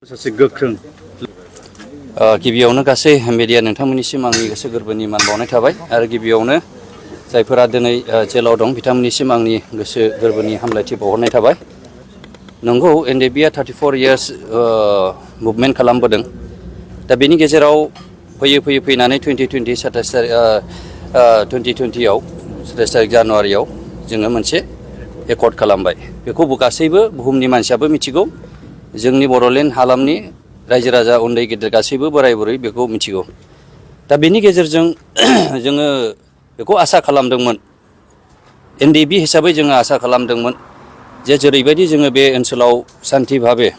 सासे गोख्रों गिबियावनो गासै मिडिया नोंथांमोननिसिम आंनि गोसो गोरबोनि मान बावनाय थाबाय आरो गिबियावनो जायफोरा दिनै जेलाव दं बिथांमोननिसिम आंनि गोसो गोरबोनि हामलायथि बावहरनाय थाबाय। नंगौ एनडिबिआ 34 इयार्स मुभमेन्ट खालामबोदों। दा बेनि गेजेराव फैयै फैनानै 2020आव 27 तारिख जानुवारियाव जोङो मोनसे एकर्ड खालामबाय। बेखौ गासैबो बुहुमनि मानसियाबो मिथिगौ। जोंनि बड'लेण्ड हालामनि रायजो राजा उन्दै गेदेर गासैबो बोराय बुरै बेखौ मिथिगौ। दा बेनि गेजेरजों जोङो बेखौ आसा खालामदोंमोन, एनडिबि हिसाबै जोङो आसा खालामदोंमोन जे जेरैबायदि जोङो बे ओनसोलाव सान्थि भाबे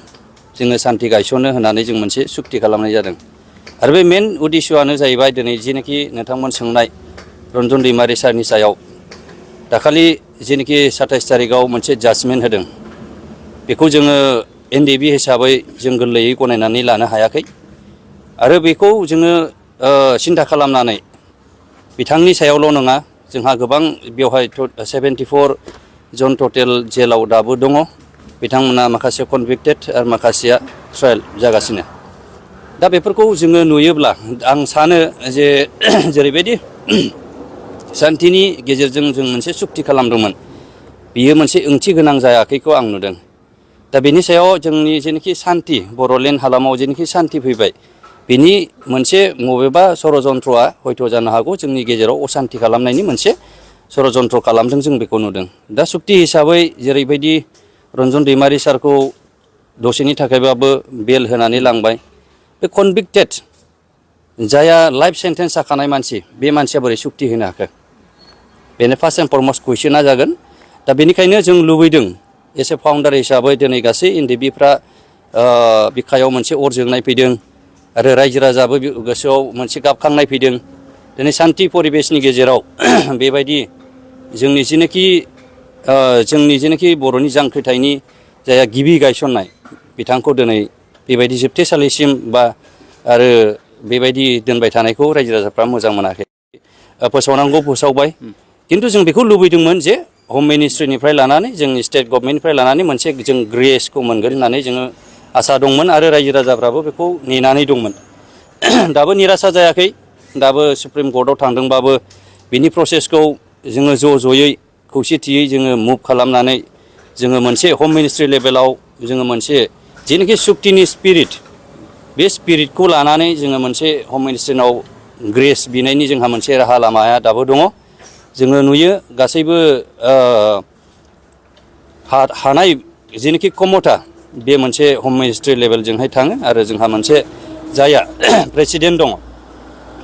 जोङो सान्थि गायसननो होननानै जों मोनसे सुक्ति खालामनाय जादों। आरो बे मेन उद्देश्यआनो जाहैबाय दिनै जेनाखि नोंथांमोन सोंनाय रनजन दैमारि सारनि सायाव दाखालि जेनाखि 27 तारिखआव मोनसे जाजमेन्ट होदों, बेखौ जोङो एनडिबि हिसाबै जों गोरलैयै गनायनानै लानो हायाखै। आरो बेखौ जोङो सिन्था खालामनानै बिथांनि सायावल' नङा, जोंहा गोबां बेवहाय 74 जन टटेल जेलाव दाबो दङ। बिथांमोना माखासे कनभिक्टेड आरो माखासेया ट्रायेल जागासिनो। दा बेफोरखौ जोङो नुयोब्ला आं सानो जे जेरैबायदि सान्थिनि गेजेरजों जों मोनसे सुक्ति खालामदोंमोन, बियो मोनसे ओंथि गोनां जायाखैखौ आं नुदों। दा बेनि सायाव जोंनि जेनाखि सान्थि बड'लेण्ड हालामाव जेनाखि सान्थि फैबाय, बिनि मोनसे बबेबा षड़यन्त्रआ हयथ' जानो हागौ जोंनि गेजेराव असान्थि खालामनायनि मोनसे षड़यन्त्र खालामदों, जों बेखौ नुदों। दा सुक्ति हिसाबै जेरैबायदि रनजन दैमारि सारखौ दसेनि थाखायबाबो बेल होनानै लांबाय, बे कनभिक्टेड जायहा लाइफ सेन्टेन्स जाखानाय मानसि, बे मानसिया बोरै सुक्ति होनो हाखो? बेनो फार्स्ट एन्ड फरमस्ट कुइसना जागोन। दा बेनिखायनो जों लुबैदों एस ए फाउन्डार हिसाबै दिनै गासै एनडिबिफ्रा बिखायाव मोनसे अर जोंनाय फैदों आरो रायजो राजाबो गोसोआव मोनसे गाबखांनाय फैदों। दिनै सान्थि परिबेसनि गेजेराव बेबायदि जोंनि जेनाखि बर'नि जांख्रिथायनि जायहा गिबि गायसननाय, बिथांखौ दिनै बेबायदि जोबथेसालिसिम बा आरो बेबायदि दोनबाय थानायखौ रायजो राजाफ्रा मोजां मोनाखै। फोसावनांगौ फोसावबाय, खिन्थु जों बेखौ लुबैदोंमोन जे हम मिनिस्ट्रिनिफ्राय लानानै जोंनि स्टेट गभर्नमेन्टनिफ्राय लानानै मोनसे जों ग्रेसखौ मोनगोन होननानै जोङो आसा दंमोन आरो रायजो राजाफ्राबो बेखौ नेनानै दंमोन। दाबो निरासा जायाखै। दाबो सुप्रिम कर्टआव थांदोंबाबो बिनि प्रसेसखौ जोङो ज'यै खौसेथियै जोङो मुभ खालामनानै जोङो मोनसे हम मिनिस्ट्रि लेभेलाव जोङो मोनसे जेनाखि सुक्तिनि स्पिरिट, बे स्पिरिटखौ लानानै जोङो मोनसे हम मिनिस्ट्रिनाव ग्रेस बिनायनि जोंहा मोनसे राहा लामाया दाबो दङ। जोङो नुयो गासैबो हानाय जेनाखि क्षमता, बे मोनसे हम मिनिस्ट्रि लेभेलजोंहाय थाङो आरो जोंहा मोनसे जायहा प्रेसिडेन्ट दङ,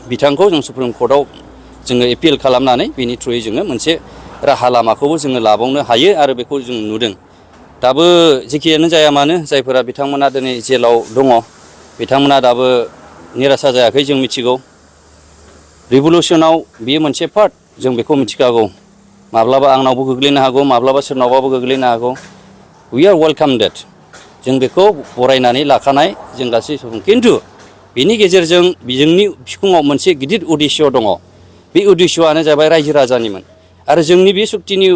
बिथांखौ जों सुप्रिम कर्टआव जोङो एपिल खालामनानै बिनि थ्रुयै जोङो मोनसे राहा लामाखौबो जोङो लाबावनो हायो आरो बेखौ जों नुदों। दाबो जेखियानो जाया मानो, जायफोरा बिथांमोना दिनै जेलाव दङ, बिथांमोना दाबो निरासा जायाखै। जों मिथिगौ रिभलिउसनाव बेयो मोनसे पार्ट, जों बेखौ मिथिखागौ। माब्लाबा आंनावबो गोग्लैनो हागौ, माब्लाबा सोरनावबाबो गोग्लैनो हागौ। वी आर वेलकाम डेट, जों बेखौ बरायनानै लाखानाय जों गासै सुबुं। खिन्थु बेनि गेजेरजों जोंनि बिखुङाव मोनसे गिदिर उद्देश्य दङ। बे उद्देश्यआनो जाबाय रायजो राजानिमोन आरो जोंनि बे सुक्तिनि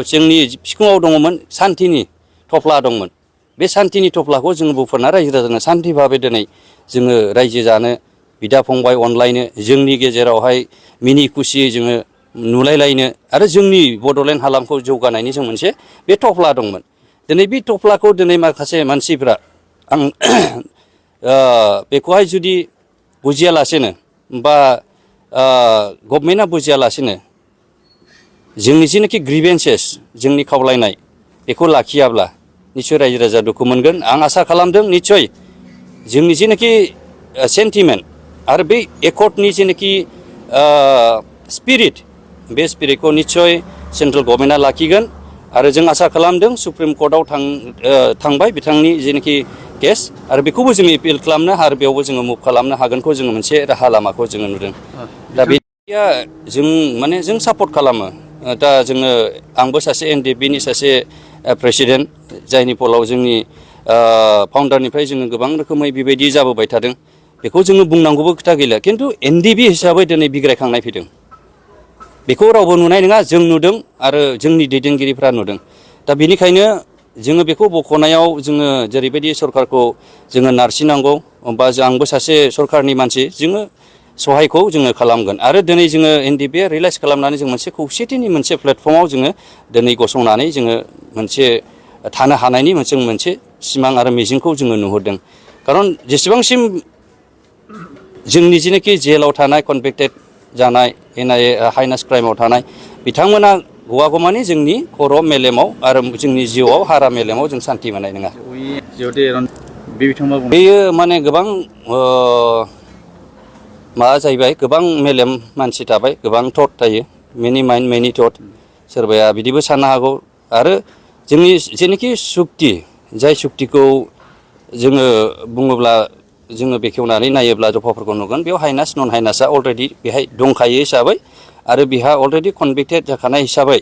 जोंनि बिखुङाव दङमोन सान्थिनि थफ्ला दंमोन। बे सान्थिनि थफ्लाखौ जोङो बुफुरना रायजो राजानो सान्थि भाबै दिनै जोङो रायजो जानो, बिदा फंबाय अनलायनो, जोंनि गेजेरावहाय मिनि खुसियै जोङो नुलायलायनो आरो जोंनि बड'लेण्ड हालामखौ जौगानायनि जों मोनसे बे थफ्ला दंमोन। दिनै बे थफ्लाखौ दिनै माखासे मानसिफ्रा आं बेखौहाय जुदि बुजियालासेनो बा गभर्नमेन्टआ बुजियालासेनो जोंनि जेनाखि ग्रिभेन्सेस, जोंनि खावलायनाय, बेखौ लाखियाब्ला निस्सय रायजो राजा दुखु मोनगोन। आं आसा खालामदों निस्सय जोंनि जेनाखि सेन्टिमेन्ट आरो बै एकर्डनि जेनाखि स्पिरिट, बे स्पिरिटखौ निस्सय सेन्ट्रेल गभर्नमेन्टआ लाखिगोन आरो जों आसा खालामदों सुप्रिम कर्टआव थांबाय बिथांनि जेनाखि केस, आरो बेखौबो जोङो एपिल खालामनो आरो बेयावबो जोङो मुभ खालामनो हागोनखौ जोङो मोनसे राहा लामाखौ जोङो नुदों। दा बेया जों सापर्ट खालामो। दा जोङो आंबो सासे एनडिबिनि सासे प्रेसिडेन्ट, जायनि फलाव जोंनि फाउन्डारनिफ्राय जोङो गोबां रोखोमै बेबायदि जाबोबाय थादों। बेखौ जोङो बुंनांगौबो खोथा गैला। खिन्थु एनडिबि हिसाबै दिनै बिग्रायखांनाय फैदों, बेखौ रावबो नुनाय नङा, जों नुदों आरो जोंनि दैदेनगिरिफ्रा नुदों। दा बेनिखायनो जोङो बेखौ बख'नायाव जोङो जेरैबायदि सरकारखौ जोङो नारसिननांगौ बा आंबो सासे सरकारनि मानसि जोङो सहायखौ जोङो खालामगोन आरो दिनै जोङो NDP रिलाइज खालामनानै जों मोनसे खौसेथिनि मोनसे प्लेटफर्माव जोङो दिनै गसंनानै जोङो मोनसे थानो हानायनि मोनसे सिमां आरो मिजिंखौ जोङो नुहुरदों खारन जेसेबांसिम जोंनि जिनोखि जेलाव थानाय कनभिक्टेड जानाय NIA हाइनास क्राइमाव थानाय बिथांमोना गवागौमानि जोंनि खर' मेलेमाव आरो जोंनि जिउआव हारा मेलेमाव जों सान्थि मोननाय नङा बेयो माने गोबां माबा जाहैबाय गोबां मेलेम मानसि थाबाय गोबां थट थायो मेनि माइन्ड मेनि थट सोरबाया बिदिबो साननो हागौ आरो जोंनि जेनोखि सुक्ति जाय सुक्तिखौ जोङो बुङोब्ला जोङो बेखेवनानै नायोब्ला जफाफोरखौ नुगोन बेयाव हाइनास नन हाइनासआ अलरेडि बेहाय दंखायो हिसाबै आरो बिहा अलरेडि कनभिक्टेड जाखानाय हिसाबै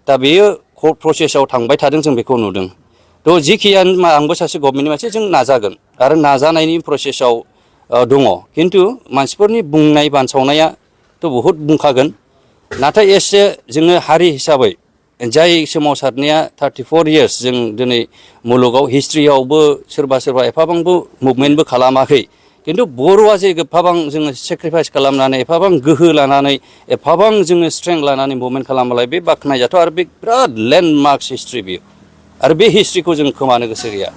दा बेयो कर्ट प्रसेसआव थांबाय थादों जों बेखौ नुदों थ' जिखियानो आंबो सासे गभर्नमेन्टनि मानसि जों नाजागोन आरो नाजानायनि प्रसेसआव दङ खिन्थु मानसिफोरनि बुंनाय बानसावनायाथ' बहुद बुंखागोन नाथाय एसे जोङो हारि हिसाबै जाय सोमावसारनाया 34 इयार्स जों दिनै मुलुगाव हिस्ट्रियावबो सोरबा एफाबांबो मुभमेन्टबो खालामाखै खिन्थु बर'आ जे एफाबां जोङो सेक्रिफाइस खालामनानै एफाबां गोहो लानानै एफाबां जोङो स्ट्रेंथ लानानै मुभमेन्ट खालामबालाय बे बाख्नायजाथाव आरो बे बिराद लेन्डमार्क्स हिस्ट्रि बियो आरो बे हिस्ट्रिखौ जों खोमानो गोसो गैया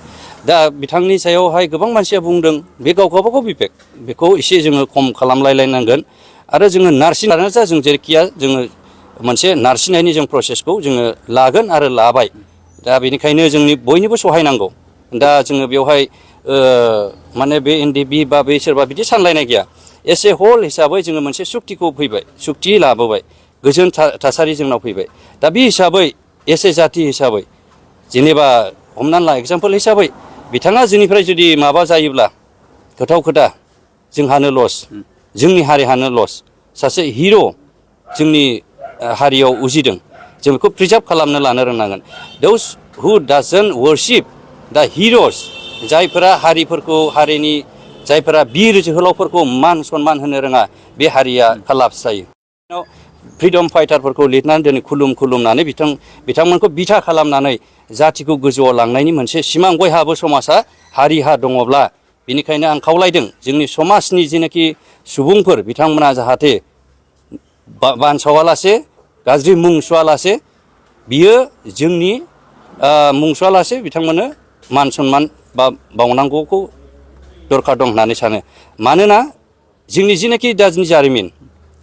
दा बिथांनि सायावहाय गोबां मानसिया बुंदों बे गावबागाव बिबेक बेखौ एसे जोङो खम खालामलायलायनांगोन आरो जोङो नारसिनानो जा जों जेरैखिया जोङो मोनसे नारसिननायनि जों प्रसेसखौ जोङो लागोन आरो लाबाय दा बेनिखायनो जोंनि बयनिबो सहाय नांगौ दा जोङो बेवहाय माने बे NDP बा बे सोरबा बिदि सानलायनाय गैया एस ए हल हिसाबै जोङो मोनसे सुक्तिखौ फैबाय सुक्ति लाबोबाय गोजोन थासारि जोंनाव फैबाय दा बे हिसाबै एस ए जाथि हिसाबै जेनेबा हमनानै ला एगजामपोल हिसाबै बिथाङा जोंनिफ्राय जुदि माबा जायोब्ला गोथाव खोथा जोंहानो लस जोंनि हारिहानो लस सासे हिर' जोंनि हारियाव उजिदों जों बेखौ प्रिजार्भ खालामनो लानो रोंनांगोन दोस हु डाजन्ट वर्शिप दा हिर'स जायफोरा हारिफोरखौ हारिनि जायफोरा बिर जोहोलावफोरखौ मान सनमान होनो रोङा बे हारिया कालाप्स जायो फ्रिडम फाइटारफोरखौ लिरनानै दिनै खुलुमनानै बिथांमोनखौ बिथा खालामनानै जाथिखौ गोजौआव लांनायनि मोनसे सिमां बयहाबो समाजा हारिहा दङब्ला बेनिखायनो आं खावलायदों जोंनि समाजनि जेनाखि सुबुंफोर बिथांमोना जाहाथे बानसावालासे गाज्रि मुं सुवालासे बियो जोंनि मुं सुवालासे बिथांमोननो मान सनमान बा बावनांगौखौ दरखार दं होननानै सानो मानोना जोंनि जेनाखि दानि जारिमिन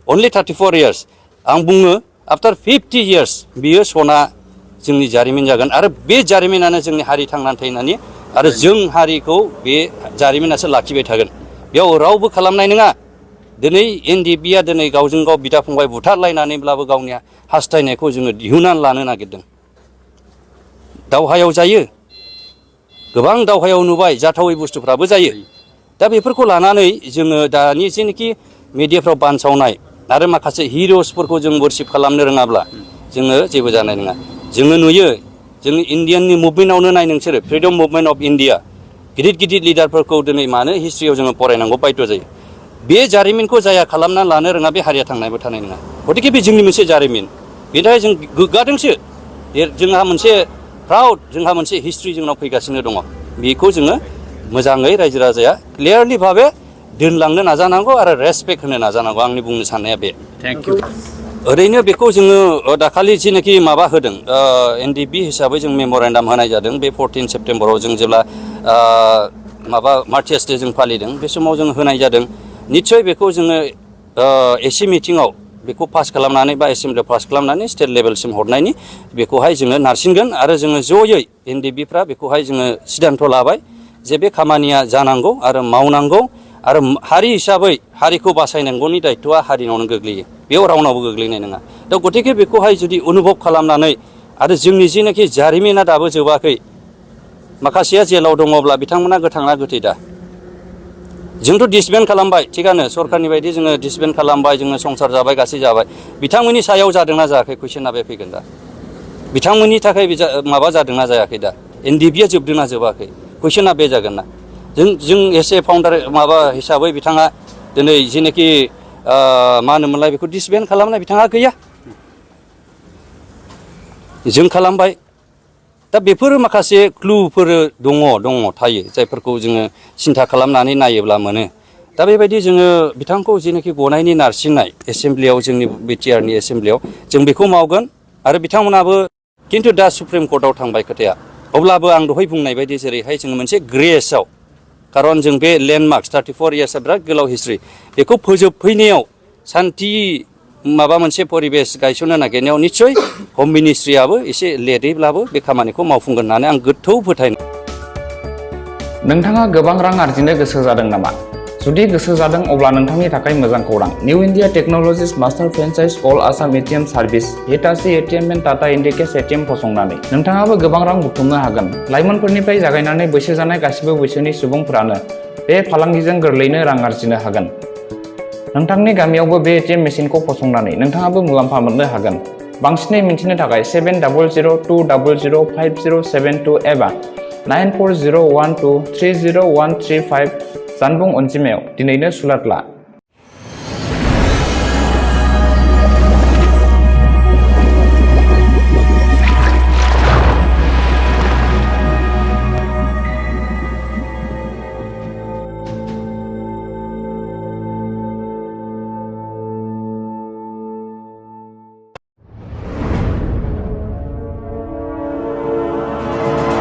अनलि 34 इयार्स आं बुङो आफ्टार 50 इयार्स बियो सना जोंनि जारिमिन जागोन आरो बे जारिमिनानो जोंनि हारि थांनानै थानायनि आरो जों हारिखौ बे जारिमिनासो लाखिबाय थागोन बेयाव रावबो खालामनाय नङा दिनै NDPआ दिनै गावजों गाव बिदा फंबाय बुथारलायनानैब्लाबो गावनि हास्थायनायखौ जोङो दिहुननानै लानो नागिरदों दावहायाव जायो गोबां दावहायाव नुबाय जाथावै बुस्थुफ्राबो जायो दा बेफोरखौ लानानै जोङो दानि जेनाखि मिडियाफ्राव बानसावनाय आरो माखासे हिर'सफोरखौ जों वर्शिप खालामनो रोङाब्ला जोङो जेबो जानाय नङा जोङो नुयो जोंनि इण्डियाननि मुभमेन्टआवनो नाय नोंसोरो फ्रिडम मुभमेन्ट अफ इण्डिया गिदिर लिडारफोरखौ दिनै मानो हिस्ट्रियाव जोङो फरायनांगौ बाध्य जायो बे जारिमिनखौ जाया खालामना लानो रोङा बे हारिया थांनायबो थानाय नङा गतिके बे जोंनि मोनसे जारिमिन बेनि थाखाय जों गोग्गादोंसो जोंहा मोनसे प्राउड जोंहा मोनसे हिस्ट्रि जोंनाव फैगासिनो दङ बेखौ जोङो मोजाङै रायजो राजाया क्लियारलि भाबे दोनलांनो नाजानांगौ आरो रेसपेक्ट होनो नाजानांगौ आंनि बुंनो साननाया बे थेंक इउ ओरैनो बेखौ जोङो दाखालि जेनाखि माबा होदों NDP हिसाबै जों मेम'रेन्डाम होनाय जादों बे 14 सेप्टेम्बराव जों जेब्ला माबा मार्टियार्स डे जों फालिदों बे समाव जों होनाय जादों निस्सय बेखौ जोङो एसि मिटिङाव बेखौ पास खालामनानै बा एसेमब्लियाव पास खालामनानै स्टेट लेभेलसिम हरनायनि बेखौहाय जोङो नारसिनगोन आरो जोङो जयै NDPफ्रा बेखौहाय जोङो सिदान्थ' लाबाय जे बे खामानिया जानांगौ आरो मावनांगौ आरो हारि हिसाबै हारिखौ बासायनांगौनि दायथ'आ हारिनावनो गोग्लैयो बेयाव रावनावबो गोग्लैनाय नङा दा गतिके बेखौहाय जुदि अनुभब खालामनानै आरो जोंनि जेनाखि जारिमिना दाबो जोबाखै माखासेया जेलाव दङब्ला बिथांमोना गोथाङा गोथै दा जोंथ' डिसबेन्ड खालामबाय थिगानो सरकारनि बायदि जोङो डिसबेन्ड खालामबाय जोङो संसार जाबाय गासै जाबाय बिथांमोननि सायाव जादोंना जायाखै कुइसना बे फैगोन दा बिथांमोननि थाखाय माबा जादोंना जायाखै दा NDPआ जोबदोंना जोबाखै कुइसना बे जागोन ना जों एसे फाउन्डार माबा हिसाबै बिथाङा दिनै जेनाखि मा होनोमोनलाय बेखौ डिसबेन्ड खालामनाय बिथाङा गैया जों खालामबाय दा बेफोर माखासे क्लुफोर दङ थायो जायफोरखौ जोङो सिन्था खालामनानै नायोब्ला मोनो। दा बेबायदि जोङो बिथांखौ जेनाखि गनायनि नारसिननाय एसेमब्लियाव जोंनि बिटिआरनि एसेमब्लियाव जों बेखौ मावगोन आरो बिथांमोनाबो खिन्थु दा सुप्रिम कर्टआव थांबाय खोथाया। अब्लाबो आं दहाय बुंनाय बायदि जेरैहाय जोङो मोनसे ग्रेसआव खारन जों बे लेन्डमार्क 34 इयार्सआ बिराद गोलाव हिस्ट्रि बेखौ फोजोबफैनायाव सान्थि माबा मोनसे परिबेस गायसननो नागिरनायाव निस्सय हम मिनिस्ट्रियाबो एसे लेटैब्लाबो बे खामानिखौ मावफुंगोन होननानै आं गोथौ फोथायनाय। नोंथाङा गोबां रां आरजिनो गोसो जादों नामा? जुदि गोसो जादों अब्ला नोंथांनि थाखाय मोजां खौरां। New India technologies master franchise all Assam ATM service Hitachi ATM and Tata Indicash ATM फसंनानै नोंथाङाबो गोबां रां बुथुमनो हागोन। लाइमोनफोरनिफ्राय जागायनानै बैसो जानाय गासिबो बैसोनि सुबुंफोरानो बे फालांगिजों गोरलैनो रां आरजिनो हागोन। नोंथांनि गामियावबो बे एटिएम मेसिनखौ फसंनानै नोंथाङाबो मुलाम्फा मोननो हागोन। बांसिनै मिन्थिनो थाखाय 7002005072 एबा 9401230135 जानबुं अनजिमायाव दिनैनो सुलाद ला।